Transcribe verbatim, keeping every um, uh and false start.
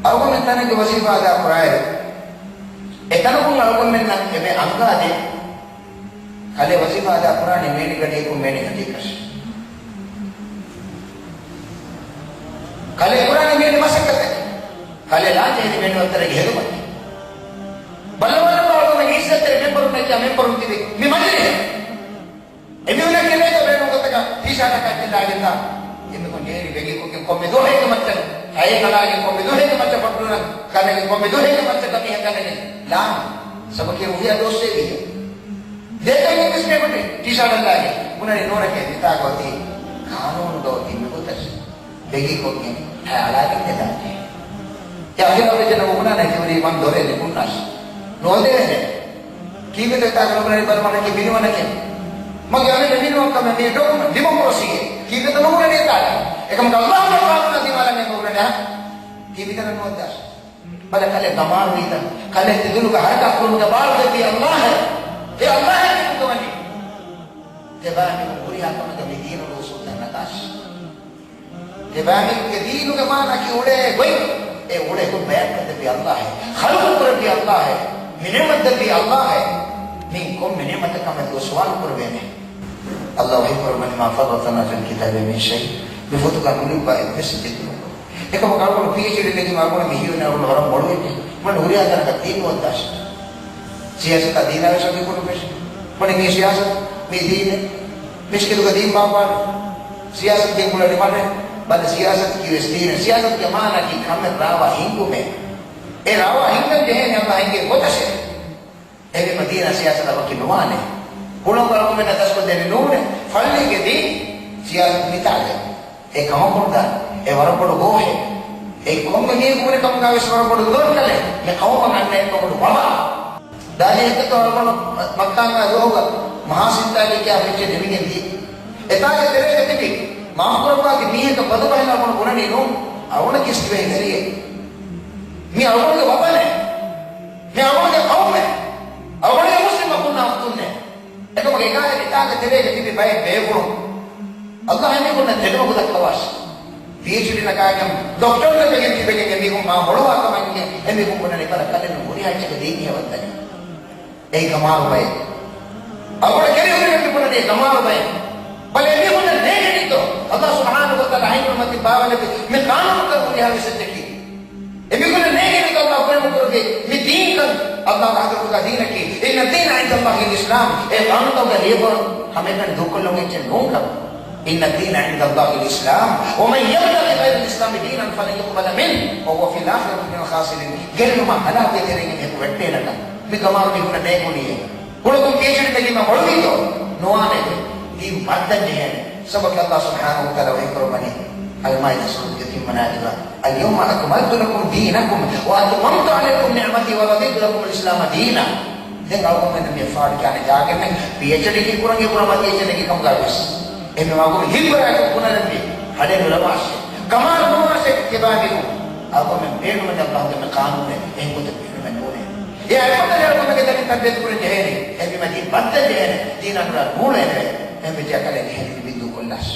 އަޅުގަނޑުމެން ތަނެއްގެ ވަޒީފާ އަދާ ކުރާއިރު، އެތަނަކުން އަޅުގަނޑުމެންނަށް އެބަ އަންގާދޭ، ކަލޭ ވަޒީފާ އަދާ ކުރާނީ މޭނި ގަޑިއަކުން މޭނި ގަޑިއަކަށް. ކަލޭ ކުރާނީ މޭނި މަސައްކަތެއް. ކަލޭ ލާންޖެހެނީ މޭނި ވައްތަރެއްގެ ހެދުމަކީ. ބައްލަވާލައްވާ އަޅުގަނޑުމެން އިއްޒަތްތެރި މެމްބަރުންނެއްގެ މެމްބަރުން ތިބި މި މަޖިލިހެއް. އެމީހުންނަށް ކެނޑޭތޯ ބޭނުން ގޮތަކަށް ޓީޝާޓަކަށް އަތްޗެއްލާގެންދާ. އެމީހުން ޖެހެނީ ބެގީކޮށްގެން ކޮންމެ ދުވަހެއްގެ މައްޗަށް، ހައެއް އަޅާގެން ކޮންމެ ދުވަހެއްގެ މައްޗަށް ފައްޑުނަށް ކަންނެގެން ކޮންމެ ދުވަހެއްގެ މައްޗަށް ކަމީހަކަށް ނެގެން ލާން. ސަބަކީ ރުހިޔާ ދޯސްވެވިއްޔާ. ދޭތޯ އިނގިލިސް ބޭބުޓި ޓީޝާޓް އަލާގެ. ބުނަނީ ނޫނެކޭ މިތާގަ އޮތީ ޤާނޫނުގަ އޮތީ މިގޮތަށް. ބެގީކޮށްގެން ހައެއް އަޅާގެން ނެދާނެ. އެ އަހިރާ ވެއްޖެ ނަމަ ބުނާނެ ތިހުރީ މަން ދޮރެއް ނިކުންނާށި. ނުވަދެވޭނެ. ކީއްވެތޯ އެތާގަ ނުބުނަނީ ބަލަ މަނަކީ މިނިވަނަކެއް. މަގޭ އަމިއްލަ މިނިވަންކަމެއް މީ ޑޮކުމަންޓް ޑިމޮކްރަސީއެއް. ކީއްވެތޯ ނުބުނަނީ އެތާގަ. އެކަމަކު އައްލާހުގެ ޤާނޫނާ ދިމާލަށް ނުބުނަނީ އާ. ކީއްވެތޯ ނުވައްދާށި. ބަލަ ކަލޭ ދަމާލުވީތަ؟ ކަލޭ ތި ދުލުގަ ހަރަކާތް ކުރުމުގެ ބާރު ދެއްވީ އައްލާހެއް. އެ އައްލާހެއް ކުރިން ދަވަނީ. ތިބާ މީހުން ހުރިހާ ކަމެއްގަ މި ދީނުގެ އުސޫލުތައް ނަގާށި. ތިބާމީހުންގެ ދީނުގެ މާނައަކީ އުޅޭ ގޮތް. އެ އުޅޭ ގޮތް ބަޔާންކޮށްދެއްވީ އައްލާހެއް. ޚަލްޤު ކުރެއްވީ އައްލާހެއް. މި ނިޢުމަތް ދެއްވީ އައްލާހެއް. މިއިން ކޮންމެ ނިޢުމަތަކަށް މެދުވެ ސުވާލު ކުރެވޭނެ. އައްލާހު ވަޙީ ކުރައްވަނީ، "مَا فَرَّطْنَا فِي الْكِتَابِ مِنْ شَيْءٍ." މި ފޮތުގަ ނުލިއްވާ އެއްވެސް އެއްޗެއް ނުކުރު. އެކަމަކު އަޅުގަނޑު ޕީއެޗްޑީ ނެގީމަ އަޅުގަނޑު މި ހީވަނީ އަޅުގަނޑު ވަރަށް މޮޅު އެއްޗެއް. މަން ހުރިހާ ތަނަކަށް ދީން ނުވައްދާށި. ސިޔާސަތާ ދީނާ ވެސް ވަކިކުރުން ފެށި. ބުނި މީ ސިޔާސަތު، މީ ދީނެއް. މިސްކިތުގަ ދީން ބާއްވާނެ. ސިޔާސަތު ދީން ކުޅަނި މަށެއް. ބަލަ ސިޔާސަތަކީ ވެސް ދީނެއް. ސިޔާސަތުގެ މާނައަކީ ކަމެއް ރާވާ ހިންގުމޭ. އެ ރާވާ ހިންގަން ޖެހޭނެ އައްލާ ހިންގޭ ގޮތަށޭ. އެހެންވީމަ ދީނާ ސިޔާސަތާ ވަކި ނުވާނެ. ހުޅަނގު އަޅުގަނޑުމެންނަށް ދަސްކޮށްދޭނެ ނޫނޭ. ފައްޅީގެ ދީން ސިޔާސަތު މިތާގަ. އެ ކަމަކުން ދާނެ. އެ ވަރަށް ބޮޑު ގޯހެއް. އެ ކޮންމެ މީހަކު ބުނި ކަމުގަ ވެސް ވަރަށް ބޮޑު ދޮންކަލެއް. މި ޤައުމަށް އަންނަ އެއް ބޮޑު ވަބާ. ދާދި ހެއްކަތޯ އަޅުގަނޑު މައްކާގަ ދުވަހުގަ މަހާ ސިއްތާގެ ކިޔާ ފެއްޗެއް ދެމިގެން ދިޔަ. އެތާގެ ތެރޭގަ ތިބި މާފުކުރައްވާތި މީހަކަށް ބަދުބަހެއް އަޅުގަނޑު ބުނަނީ ނޫން. އަޅުގަނޑަކީ ސިވެހި ވެރިއެއް. މީ އަޅުގަނޑުގެ ވަޠަނެއް. މީ އަޅުގަނޑުގެ ޤައުމެއް. އަޅުގަނޑުގެ މުސްލިމް އަޚުންނާ އުޚްތުންނޭ. އެކަމަކު އެކާގެ އެތާގަ ތެރޭގަ ތިބި ބައެއް ބޭފުޅުން އައްލާހް އެމީހުންނަށް ތެދުމަގު ދައްކަވާށި. ޕީއެޗްޑީ ނަގާގެން ޑޮކްޓަރުން ވެގެން ތިބެގެން އެމީހުން މާ މޮޅުވާ ކަމަށް އެމީހުން ބުނަނީ ބަލަ ކަލެއް ނޫން ހުރިހާ އެއްޗެއްގަ ދީން ހެޔޮވަންތަނީ. އެއީ ކަމާރު ބައެއް. އަޅުގަނޑަށް ކެރިހުރެގެން މި ބުނަނީ ކަމާރު ބައެއް. ބަލަ އެމީހުންނަށް ނޭނގެނީތޯ އައްލާހް ސުބްޙާނަހޫ ވަތަޢާލާ އަހިރުމަތިން ބާވަލެއްވި މި ޤާނޫނުތައް ހުރިހާ ވެސް އެއްޗަކީ. އެމީހުންނަށް ނޭނގެނީތޯ އައްލާހް ބޭނުންކުރެއްވި މި ދީންކަން އައްލާހްގެ ޙަޟްރަތުގަ ދީނަކީ. إِنَّ الدِّينَ عِندَ اللَّهِ الْإِسْلَامُ. އެ ޤާނޫނުތަކުގަ ލިޔެފަހުން ހަމައެކަނި ދޫކޮށްލުން އެއްޗެއް ނޫން ކަމަށް. إِنَّ الدِّينَ عِندَ اللَّهِ الْإِسْلَامُ وَمَنْ يَبْتَغِ غَيْرَ الْإِسْلَامِ دِينًا فَلَنْ يُقْبَلَ مِنْهُ وَهُوَ فِي الْآخِرَةِ مِنَ الْخَاسِرِينَ. ގެއްލުމާ ހަލާކުގެ ތެރެއިން އެކު ވެއްޓޭނެކަން މި ކަމާރު މީހުންނަށް ނޭނގުނީއޭ. ކުޑަކޮށް ޕީއެޗްޑީ ނެގީމަ މޮޅުވީތޯ؟ ނުވާނެ. ދީން ބައްދަން ޖެހޭނެ. ސަބަބަކީ އައްލާހް ސުބްޙާނަހޫ ވަތަޢާލާ ވަޙީކުރައްވަނީ އަލްމާއިދާ ސޫރަތުގެ ތިންވަނަ އާޔަތުގަ، الْيَوْمَ أَكْمَلْتُ لَكُمْ دِينَكُمْ وَأَتْمَمْتُ عَلَيْكُمْ نِعْمَتِي وَرَضِيتُ لَكُمُ الْإِسْلَامَ دِينًا. ދެން އަޅުގަނޑުމެން މި ފާޑު ކިޔާނެ ޖާގައެއް ނެތް. ޕީއެޗްޑީ ކުރަން އެބުރަ މަތި އެއްޗެއް ނެގި ކަމުގަ ވެސް. އެހެންވީމަ މަގު ހިތްވަރާއެކު ބުނަންވީ ހަޑޭ ނުލަވާށޭ. ކަމާރު ނުވާށޭ ތިބާމީހުން. އަޅުގަނޑުމެން ބޭނުމެއް އައްލާހްގެ މި ޤާނޫނެއް. އެހެން ގޮތެއް ބޭނުމެއް ނޫނޭ. އެ އަޅުގަނޑުމެންގެ ދަރިން ތަރްބިޔަތު ކުރަން ޖެހޭނެ. އެހެންވީމަ ދީން ބައްދަން ޖެހޭނެ. ދީނާ ނުލާ ނޫޅޭނެ. އެހެންވެއްޖެއްޔާ ކަލޭ އެހެން ލިބި ދޫކޮށްލާށޭ.